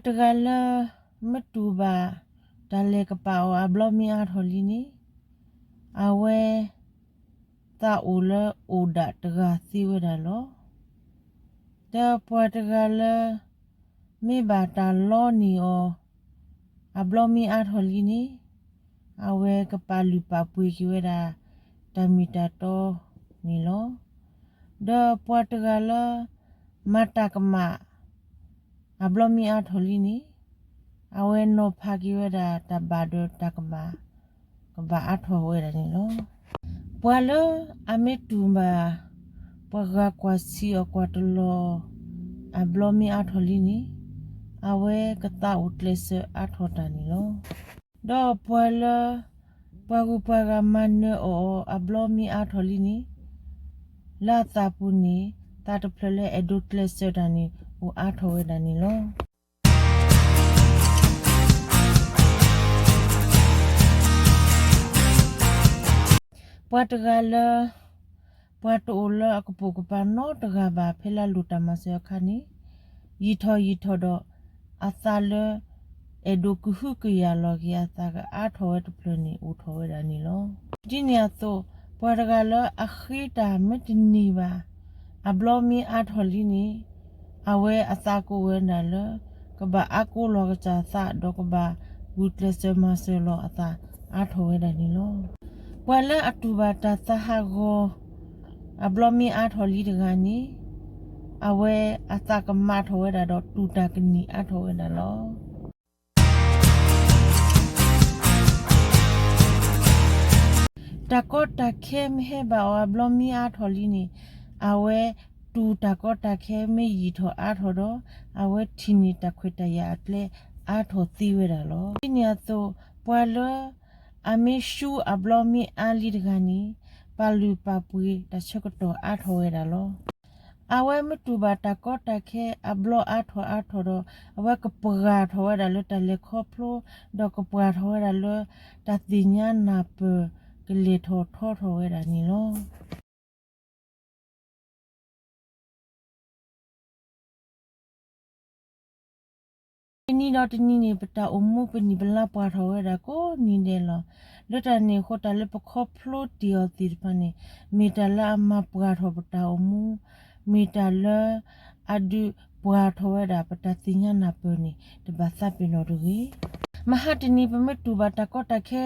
ပှၤတဂၤလၢ မ့ၢ်တူၢ်ဘၣ်တၢ်လဲၤကပာ်အီၤအဘျီမ့ၢ်အါထီၣ်လံန့ၣ်, အဝဲ သးအိၣ်လၢအိၣ်ဒၣ်တဂၤသ့ဝဲဒၣ်လီၤ. ဒီးပှၤတဂၤလၢ မ့ၢ်ဘၣ်တၢ်လီန့ၢ်အီၤ အဘျီမ့ၢ်အါထီၣ်လံန့ၣ်, အဝဲကပာ်လုၢ်ပာ်ပှ့ၤက့ၤဝဲဒၣ် တၢ်မ့ၢ်တၢ်တီန့ၣ်လီၤ. ဒီးပှၤတဂၤလၢ မၤတၢ်ကမၣ် အဘျီမ့ၢ်အါထီၣ်လံန့ၣ်, အဝဲနီၤဖးက့ၤဝဲဒၣ်တၢ်ဘၣ်ဒီးတၢ်ကမၣ် ကဘၣ်အါထီၣ်ဝဲဒၣ်န့ၣ်လီၤ. ပှၤလၢအမ့ၢ်တူၢ်ဘၣ် ပှၤဂၤကွၢ်ဆံးအီၤကွၢ်တလီၤ အဘျီမ့ၢ်အါထီၣ်လံန့ၣ်, အဝဲကသးအိၣ်ကျဲးစၢးအါထီၣ်တၢ်န့ၣ်လီၤ. ဒီးပှၤလၢ ပှၤဂုၤပှၤဂၤမၤနၢၤအီၤအဘျီမ့ၢ်အါထီၣ်လံန့ၣ်, လၢအသးပူၤန့ၣ် သးတဖျၢၣ်လၢအဲၣ်ဒိးကျဲးစၢးတၢ်န့ၣ် အိၣ်အါထီၣ်ဝဲဒၣ်န့ၣ်လီၤ. ပှၤတဂၤလၢ ပှၤတအိၣ်လၢအကပိာ်ကပၤနီတဂၤဘၣ် ဖဲလၢအလိၣ်တၢ်မၤစၢၤအခါန့ၣ်, ယံာ်ထီၣ်ယံာ်ထီၣ်ဒီး အသးလၢ အဲၣ်ဒိးကဟုကယာ်လီၤက့ၤအသးကအါထီၣ်ဝဲတဖျၢၣ်န့ၣ် အိၣ်ထီၣ်ဝဲဒၣ်န့ၣ်လီၤ. ဒ်န့ၣ်အသိး, ပှၤတဂၤလၢအဃ့တၢ်မ့ၢ်တန့ၢ်ဘၣ် အဘျီမ့ၢ်အါထီၣ်လံန့ၣ်, အဝဲအသးကအိၣ်ဝဲဒၣ်လၢ ကဘၣ်အါကိးလီၤကစၢ်သး ဒီးကဘၣ်ဂုာ်ကျဲးစၢးမၤစၢၤလီၤအသးအါထီၣ်ဝဲဒၣ်န့ၣ်လီၤ. ပှၤလၢအတူၢ်ဘၣ်တၢ်သးဟးဂီၤ အဘျီမ့ၢ်အါထီၣ်လံတဂၤန့ၣ်, အဝဲအသးကမၣ်ထီၣ်ဝဲဒၣ်ဒီးတူၢ်တၢ်ကန့ၢ်အါထီၣ်ဝဲဒၣ်လီၤ. တၢ်ကီတၢ်ခဲမ့ၢ်ဟဲဘၣ်အီၤအဘျီမ့ၢ်အါထီၣ်လံန့ၣ်, အဝဲတူၢ်တၢ်ကီတၢ်ခဲမ့ၢ်ယံာ်ထီၣ်အါထီၣ်ဒီး အဝဲထံၣ်န့ၢ်တၢ်ခွဲးတၢ်ယာ်အကျဲအါထီၣ်သ့ဝဲဒၣ်လီၤ. ဒ်န့ၣ်အသိး, ပှၤလၢ အမ့ၢ်ရှူအဘျီမ့ၢ်အါလံတဂၤန့ၣ်, ပာ်လုၢ်ပာ်ပှ့ၤတၢ်ဆၢကတီၢ်အါထီၣ်ဝဲဒၣ်လီၤ. အဝဲမ့ၢ်တူၢ်ဘၣ်တၢ်ကီတၢ်ခဲအဘျီအါထီၣ်အါထီၣ်ဒီး, အဝဲကပှၢ်ထီၣ်ဝဲဒၣ်လၢတၢ်လဲၤခီဖျိ, ဒီးကပှၢ်ထီၣ်ဝဲဒၣ်လၢတၢ်သ့ၣ်ညါနၢ်ပၢၢ်ကလဲၤထီၣ်ထီထီၣ်ဝဲဒၣ်န့ၣ်လီၤ. တနံၤဒီးတနံၤန့ၣ် ပတၢ်အိၣ်မူပနံၣ်ပလါပှၢ်ထီၣ်ဝဲဒၣ်ကိးနံၤဒဲးလီၤ. လၢတၢ်န့ၣ်အဃိ တၢ်လၢပခီဖျိတ့ၢ်အီၤသ့ၣ်တဖၣ်န့ၣ်, မ့ၢ်တၢ်လၢအမၤပှၢ်ထီၣ်ပတၢ်အိၣ်မူ, မ့ၢ်တၢ်လၢအဒုးပှၢ်ထီၣ်ဝဲဒၣ်ပတၢ်သ့ၣ်ညါနၢ်ပၢၢ်န့ၣ် တဘၣ်သးပ့ၤနီၣ်တဂ့ၤ. မဟါတနံၤ ပမ့ၢ်တူၢ်ဘၣ်တၢ်ကီတၢ်ခဲ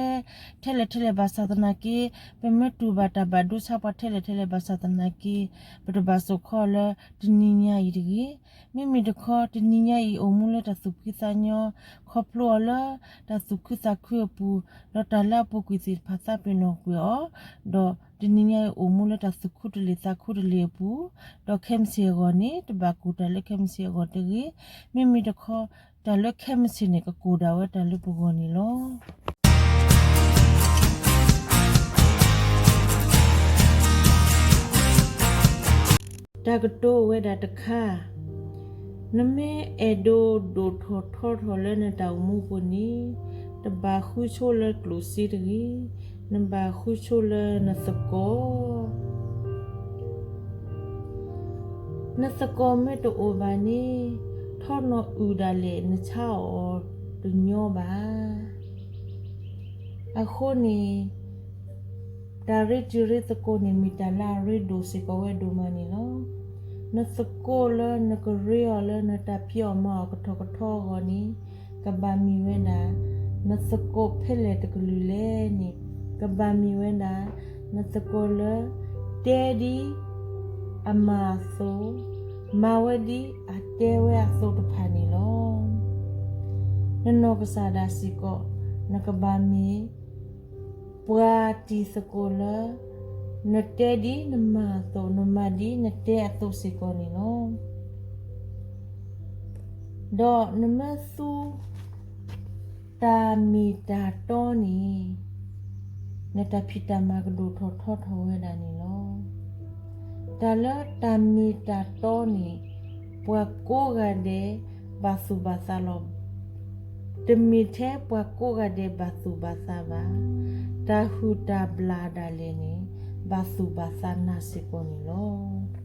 ထဲလဲၣ်ထဲလဲၣ်ဘၣ်ဆၣ်သနာ်က့, ပမ့ၢ်တူၢ်ဘၣ်တၢ်ဘၣ်ဒိဆါပှၤထဲလဲၣ်ထဲလဲၣ်ဘၣ်ဆၣ်သနာ်က့, ပတဘၣ်စိာ်ခီလၢတနံၤညါအံၤတဂ့ၤ. မ့မ့ၢ်တခီ တနံၤညါအံၤအိၣ်မူလၢတၢ်သူၣ်ဖှံသးညီ, ခီဖျိအီၤလၢတၢ်သူၣ်ခုသးခုအပူၤ, ဒီးတၢ်လၢအပူၤကွံာ်သ့ၣ်တဖၣ်သးပ့ၤနီၣ်ကွံာ်အီၤ, ဒီးတနံၤညါအံၤအိၣ်မူလၢတၢ်သူၣ်ခုတလ့ၢ်သးခုတလ့ၢ်အပူၤ, ဒီးခဲမုၢ်ဆ့ၣ်အဂီၢ်န့ၣ် တဘၣ်ကိၢ်တၢ်လၢခဲမုၢ်ဆ့ၣ်အဂီၢ်တဂ့ၤ. မ့မ့ၢ်တခီ တၢ်လၢခဲမုၢ်ဆ့ၣ်န့ၣ် ကကိၢ်ဒၣ်ဝဲတၢ်လၢပဂီၢ်န့ၣ်လီၤ. တၢ်ကတိၤဝဲဒၣ်တခါ, နမ့ၢ်အဲၣ်ဒိးဒိၣ်ထီၣ်ထီထီၣ်လၢနတၢ်အိၣ်မူပူၤန့ၣ်, တဘၣ်ဃုဆိလၢကျိၣ်စ့တဂ့ၤ, နဘၣ်ဃုဆိလၢနသကိး နသကိးမ့ၢ်တအိၣ်ဘၣ်န့ၣ်, ထီၣ်နီၢ်အုၣ်ဒၣ်လဲာ် နဆါအီၤတညီဘၣ်. အဃိန့ၣ် တၢ်ရ့တံၤရ့သကိးန့ၣ် မ့ၢ်တၢ်လၢအရ့ဒိၣ်စ့ၢ်ကီးဝဲဒိၣ်မးန့ၣ်လီၤ. နသကိးလၢနကရ့အီၤလၢနတၢ်ဖံးအီၣ်မၤအီၣ်ကထီၣ်ကထီအဂီၢ်န့ၣ်, ကဘၣ်မ့ၢ်ဝဲဒၣ် နသကိးဖဲလဲၣ်တကလုာ်လဲၣ်န့ၣ်, ကဘၣ်မ့ၢ်ဝဲဒၣ် နသကိးလၢ တဲဒ်အမၤအသိး, မၤဝဲဒ်အတဲဝဲအသိးတဖၣ်န့ၣ်လီၤ. နနီၢ်ကစၢ်ဒၣ်စ့ၢ်ကီး နကဘၣ်မ့ၢ် ပှၤတံၤသကိးလၢ နတဲဒ်နမၤအသိး, နမၤဒ်နတဲအသိးစ့ၢ်ကီးန့ၣ်လီၤ. ဒီးနမ့ၢ်သူ တၢ်မ့ၢ်တၢ်တီန့ၣ် နတၢ်ဖံးတၢ်မၤကဒိၣ်ထီၣ်ထီထီၣ်ဝဲဒၣ်န့ၣ်လီၤ. တၢ်လၢတၢ်မ့ၢ်တၢ်တီန့ၣ် ပှၤကိးဂၤဒဲးဘၣ်သူၣ်ဘၣ်သးလီၤ. တမ့ၢ်ထဲပှၤကိးဂၤဒဲးဘၣ်သူၣ်ဘၣ်သးဘၣ်, တၢ်ဟုၣ်တၢ်ဘျၣ်ဒၣ်လဲာ်န့ၣ် ဘၣ်သူၣ်ဘၣ်သးနၤစ့ၢ်ကီးန့ၣ်လီၤ.